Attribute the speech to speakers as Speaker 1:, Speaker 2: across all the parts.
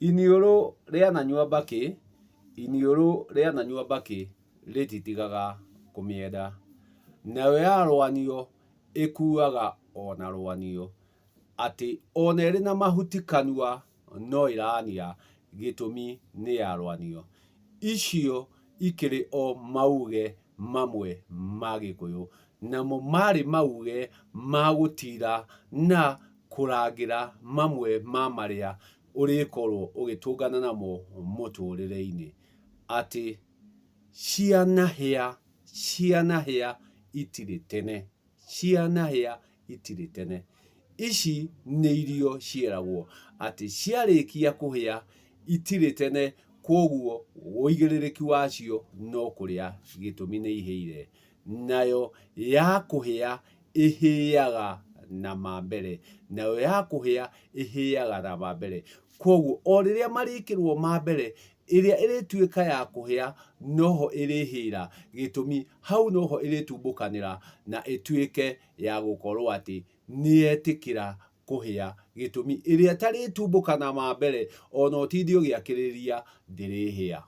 Speaker 1: Iniũrũ rĩananyua mbakĩ, iniũrũ rĩananyua mbakĩ rĩtitigaga kũmĩenda. Nayo ya rwanio ĩkuaga o na rwanio. Atĩ ona ĩrĩ na mahuti kanua no ĩrania, gĩtũmi nĩ ya rwanio. Icio ikĩrĩ o mauge mamwe ma Gĩkũyũ. Namo marĩ mauge ma gũtira na kũrangĩra mamwe ma marĩa ũrĩkorwo ũgĩtũngana namo mũtũrĩre-inĩ. Atĩ cianahĩa, cianahĩa itirĩ tene, cianahĩa itirĩ tene. Ici nĩ irio ciĩragwo atĩ ciarĩkia kũhĩa itirĩ tene kwoguo ũigĩrĩrĩki wacio no kũrĩa gĩtũmi nĩ ihĩire. Nayo ya kũhĩa ĩhĩaga na ma mbere, nayo ya kũhĩa ĩhĩaga na ma mbere. Kwoguo o rĩrĩa marĩkĩrwo ma mbere, ĩrĩa ĩrĩtuĩka ya kũhĩa noho ĩrĩhĩra, gĩtũmi hau noho ĩrĩtumbũkanĩra na ĩtuĩke ya gũkorwo atĩ nĩyetĩkĩra kũhĩa, gĩtũmi ĩrĩa ĩtarĩtumbũka na ma mbere ona ũtinde ũgĩakĩrĩria ndĩrĩhĩa.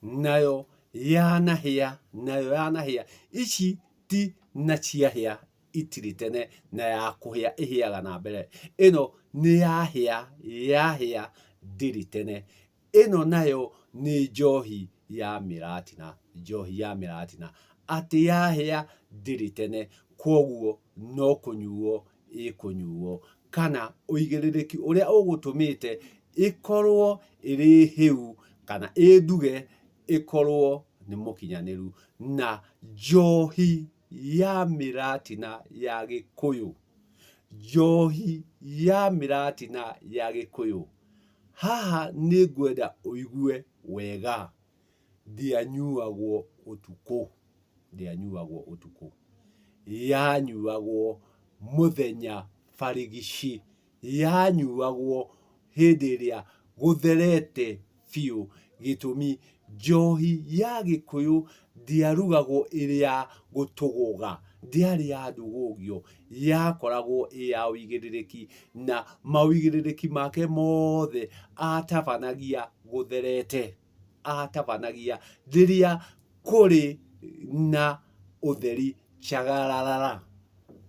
Speaker 1: Nayo yanahĩa, nayo yanahĩa, ici ti na ciahĩa itirĩ tene na ya kũhĩa ĩhĩaga na mbere. Ĩno nĩ yahĩa, yahĩa ndĩrĩ tene. Ĩno nayo nĩ njohi ya mĩratina, njohi ya mĩratina. Atĩ yahĩa ndĩrĩ tene, kwoguo no kũnyuo ĩkũnyuo. Kana ũigĩrĩrĩki ũrĩa ũgũtũmĩte ĩkorwo ĩrĩ hĩu kana ĩ nduge ĩkorwo nĩ mũkinyanĩru. Na njohi ya mĩratina ya Gĩkũyũ, njohi ya mĩratina ya Gĩkũyũ, haha nĩ ngwenda ũigue wega, ndĩanyuagwo ũtukũ, ndĩanyuagwo ũtukũ, yanyuagwo mũthenya barigici. Yanyuagwo hĩndĩ ĩrĩa gũtherete biũ. Gĩtũmi, njohi ya Gĩkũyũ ndĩarugagwo ĩrĩ ya gũtũgũga, ndĩarĩ ya ndũgũgio, yakoragwo ĩ ya ũigĩrĩrĩki na maũigĩrĩrĩki make mothe atabanagia gũtherete, atabanagia rĩrĩa kũrĩ na ũtheri chagararara,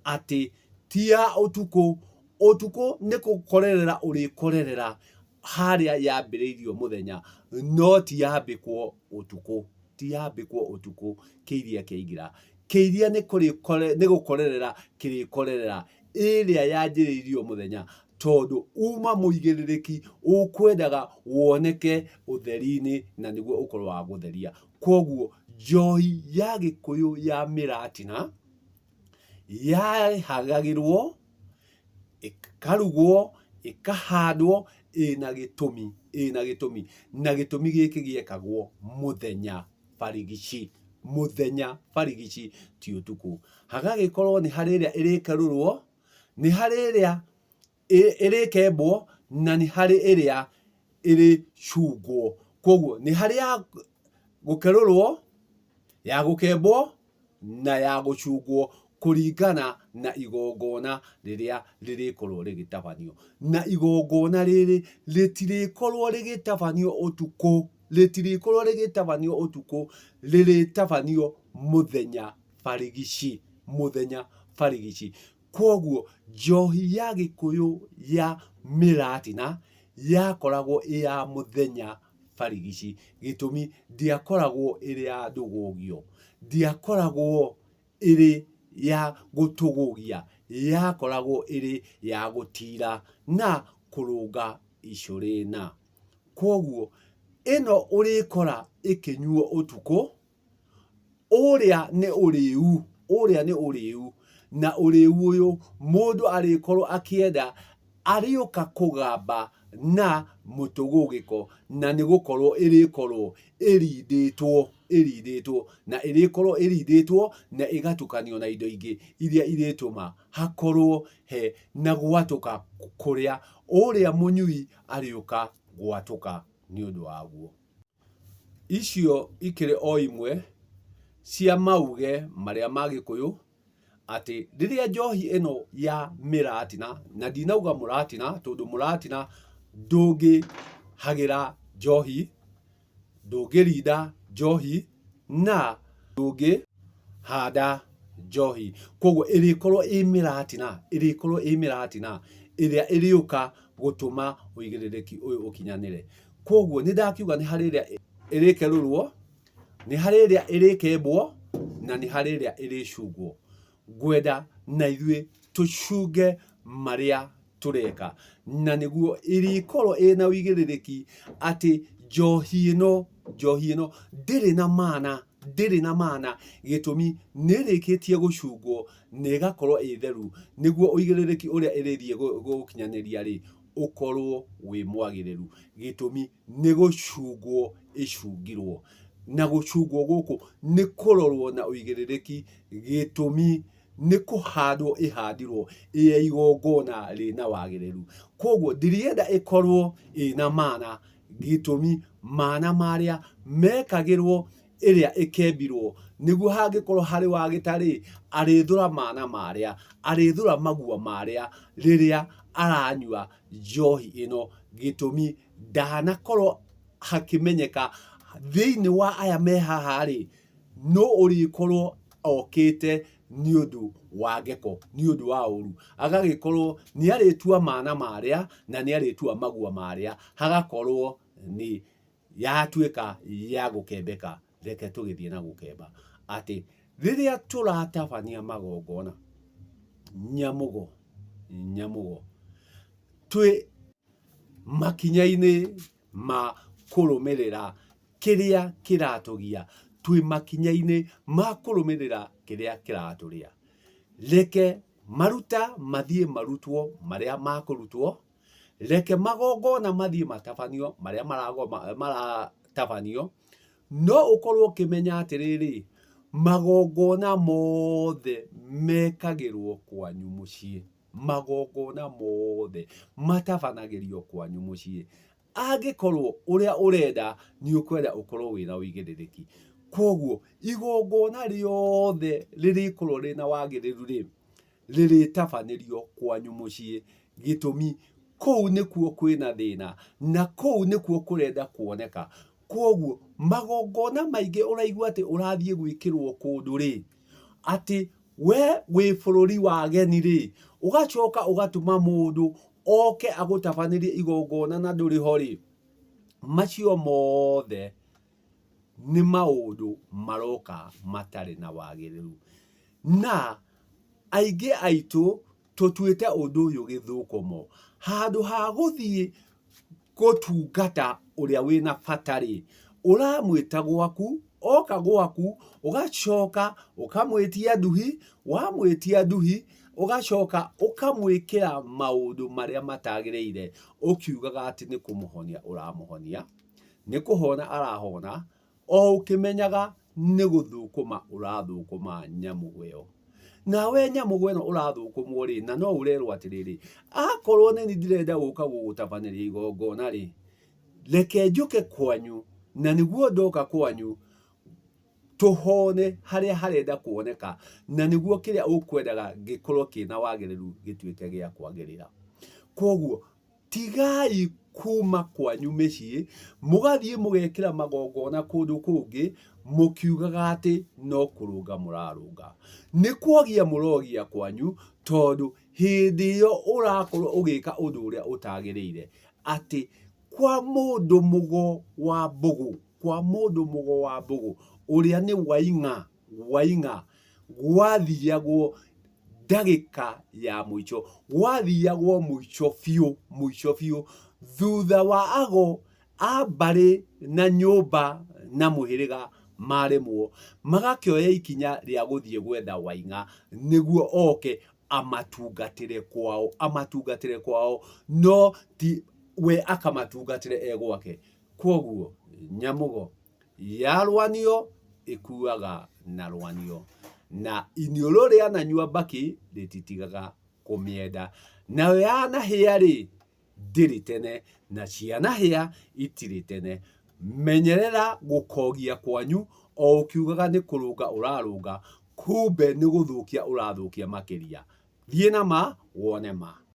Speaker 1: atĩ ti ya ũtukũ, ũtukũ nĩ gũkorerera ũrĩkorerera harĩa yambĩrĩirio mũthenya, no ti yambĩkwo ũtukũ, ti yambĩkwo ũtukũ kĩiria kĩaingĩra. Kĩiria nĩ gũkorerera kĩrĩkorerera ĩrĩa yanjĩrĩirio mũthenya, tondũ uma mũigĩrĩrĩki ũkwendaga woneke ũtheri-inĩ na nĩguo ũkorwo wa gũtheria. Kwoguo njohi ya Gĩkũyũ ya mĩratina yahagagĩrwo, ĩkarugwo, ĩkahandwo ĩna gĩtũmi, ĩna gĩtũmi. Na gĩtũmi gĩkĩ gĩekagwo mũthenya barigici, mũthenya barigici ti ũtukũ. Hagagĩkorwo nĩ harĩ ĩrĩa ĩrĩkerũrwo, nĩ harĩ ĩrĩa ĩrĩkembwo na nĩ harĩ ĩrĩa ĩrĩcungwo. Kwoguo nĩ harĩ ya gũkerũrwo, ya gũkembwo na ya gũcungwo kũringana na igongona rĩrĩa rĩrĩkorwo rĩgĩtabanio. Na igongona rĩrĩ rĩtirĩkorwo rĩgĩtabanio ũtukũ, rĩtirĩkorwo rĩgĩtabanio ũtukũ, rĩrĩtabanio mũthenya barigici, mũthenya barigici. Kwoguo njohi ya Gĩkũyũ ya mĩratina yakoragwo ĩ ya mũthenya barigici. Gĩtũmi ndĩakoragwo ĩrĩ ya ndũgũgio, ndĩakoragwo ĩrĩ ya gũtũgũgia, yakoragwo ĩrĩ ya gũtira na kũrũnga icũrĩna. Kwoguo ĩno ũrĩkora ĩkĩnyuo ũtukũ, Ũrĩa nĩ ũrĩu, ũrĩa nĩ ũrĩu, na ũrĩu ũyũ mũndũ arĩkorwo akĩenda arĩũka kũgamba na mũtũgũgĩko na nĩ gũkorwo ĩrĩkorwo ĩrindĩtwo, ĩrindĩtwo, na ĩrĩkorwo ĩrindĩtwo na ĩgatukanio na indo ingĩ iria irĩtũma hakorwo he na gwatũka kũrĩa ũrĩa mũnyui arĩũka gwatũka nĩ ũndũ waguo. Icio ikĩrĩ o imwe cia mauge marĩa ma Gĩkũyũ atĩ rĩrĩa njohi ĩno ya mĩratina, na ndinauga mũratina tondũ mũratina ndũngĩ Ndũngĩhagĩra njohi, ndũngĩrinda njohi na ndũngĩhanda njohi. Koguo ĩrĩkorwo ĩ mĩratina, ĩrĩkorwo ĩ mĩratina ĩrĩa ĩrĩũka gũtũma ũigĩrĩrĩki ũyũ ũkinyanĩre. Koguo nĩ ndakiuga nĩ harĩ ĩrĩa ĩrĩkerũrwo, nĩ harĩ ĩrĩa ĩrĩkembwo na nĩ harĩ ĩrĩa ĩrĩcungwo. Ngwenda na ithuĩ tũcunge marĩa tũreka na nĩguo ĩrĩkorwo ĩna ũigĩrĩrĩki atĩ njohi ĩno, njohi ĩno ndĩrĩ na mana, ndĩrĩ na mana, gĩtũmi nĩ ĩrĩkĩtie gũcungwo na ĩgakorwo ĩ theru, nĩguo ũigĩrĩrĩki ũrĩa ĩrĩthiĩ gũkinyanĩria rĩ, ũkorwo wĩ mwagĩrĩru. Gĩtũmi nĩ gũcungwo ĩcungirwo, na gũcungwo gũkũ nĩ kũrorwo na ũigĩrĩrĩki, gĩtũmi nĩ kũhandwo ĩhandirwo ĩ ya igongona rĩna wagĩrĩru. Koguo ndĩrĩenda ĩkorwo ĩna mana, gĩtũmi mana marĩa mekagĩrwo ĩrĩa ĩkembirwo, nĩguo hangĩkorwo harĩ wa gĩtarĩ, arĩthũra mana marĩa, arĩthũra magua marĩa rĩrĩa aranyua njohi ĩno, gĩtũmi ndanakorwo hakĩmenyeka thĩinĩ wa aya me haha rĩ, nũ ũrĩkorwo okĩte nĩ ũndũ wa ngeko, nĩ ũndũ wa ũru. Agagĩkorwo nĩ arĩtua mana marĩa na nĩ arĩtua magua marĩa, hagakorwo nĩ yatuĩka ya gũkembeka. Reke tũgĩthiĩ na gũkemba atĩ rĩrĩa tũratabania magongona, nyamũgo, nyamũgo, twĩ makinya-inĩ ma kũrũmĩrĩra kĩrĩa kĩratũgia, twĩ makinya-inĩ ma kũrũmĩrĩra kĩrĩa kĩratũrĩa. Reke maruta mathiĩ marutwo marĩa makũrutwo, reke magongona mathiĩ matabanio marĩa maratabanio, no ũkorwo ũkĩmenya atĩrĩrĩ, magongona mothe mekagĩrwo kwanyu mũciĩ. Magongona mothe matabanagĩrio kwanyu mũciĩ. Angĩkorwo ũrĩa ũrenda nĩ ũkwenda ũkorwo wĩna ũigĩrĩrĩki. Koguo igongona rĩothe rĩrĩkorwo rĩna wagĩrĩru rĩ, rĩrĩtabanĩrio kwanyu mũciĩ. Gĩtũmi, kũu nĩkuo kwĩna thĩna na kũu nĩkuo kũrenda kuoneka. Koguo magongona maingĩ ũraigua atĩ ũrathiĩ gwĩkĩrwo kũndũ rĩ, atĩ we wĩ bũrũri wa ageni rĩ, ũgacoka ũgatũma mũndũ oke agũtabanĩrie igongona na ndũrĩ ho rĩ, macio mothe nĩ maũndũ maroka matarĩ na wagĩrĩru. Na aingĩ aitũ tũtuĩte ũndũ ũyũ gĩthũkũmo. Handũ ha gũthiĩ gũtungata ũrĩa wĩna bata rĩ, ũramwĩta gwaku, oka gwaku, ũgacoka ũkamwĩtia nduhi, wamwĩtia nduhi, ũgacoka ũkamwĩkĩra maũndũ marĩa matagĩrĩire, ũkiugaga atĩ nĩ kũmũhonia ũramũhonia, nĩ kũhona arahona, o ũkĩmenyaga nĩ gũthũkũma ũrathũkũma nyamũ ĩyo. Nawe nyamũ ĩno ũrathũkũmwo rĩ, na no ũrerwo atĩrĩrĩ, akorwo nĩ niĩ ndĩrenda gũka gũgũtabanĩria igongona rĩ, reke njũke kwanyu, na nĩguo ndoka kwanyu, tũhone harĩa harenda kuoneka, na nĩguo kĩrĩa ũkwendaga gĩkorwo kĩna wagĩrĩru gĩtuĩke gĩa kwagĩrĩra. Koguo Tigai kuma kwanyu mĩciĩ, mũgathiĩ mũgekĩra magongona kũndũ kũngĩ, mũkiugaga atĩ no kũrũnga mũrarũnga. Nĩ kwogia mũrogia kwanyu, tondũ hĩndĩ ĩyo ũrakorwo ũgĩka ũndũ ũrĩa ũtagĩrĩire. Atĩ kwa mũndũ mũgo wa mbũgũ, kwa mũndũ mũgo wa mbũgũ, ũrĩa nĩ Waing'a, Waing'a, gwathiagwo ndagĩka ya mũico, gwathiagwo mũico biũ, mũico biũ, thutha wa ago a mbarĩ na nyũmba na mũhĩrĩga maremwo, magakĩoya ikinya rĩa gũthiĩ gwetha Waing'a nĩguo oke amatungatĩre kwao, amatungatĩre kwao, no ti we akamatungatĩre e gwake. Kwoguo Nyamũgo ya rwanio ĩkuaga na rwanio, na iniũrũ rĩananyua mbakĩ rĩtitigaga kũmĩenda. Nayo yanahĩa-rĩ, ndĩrĩ tene, na cianahĩa itirĩ tene. Menyerera gũkogia kwanyu o ũkiugaga nĩ kũrũnga ũrarũnga, kumbe nĩ gũthũkia ũrathũkia makĩria. Thiĩ na ma wone ma.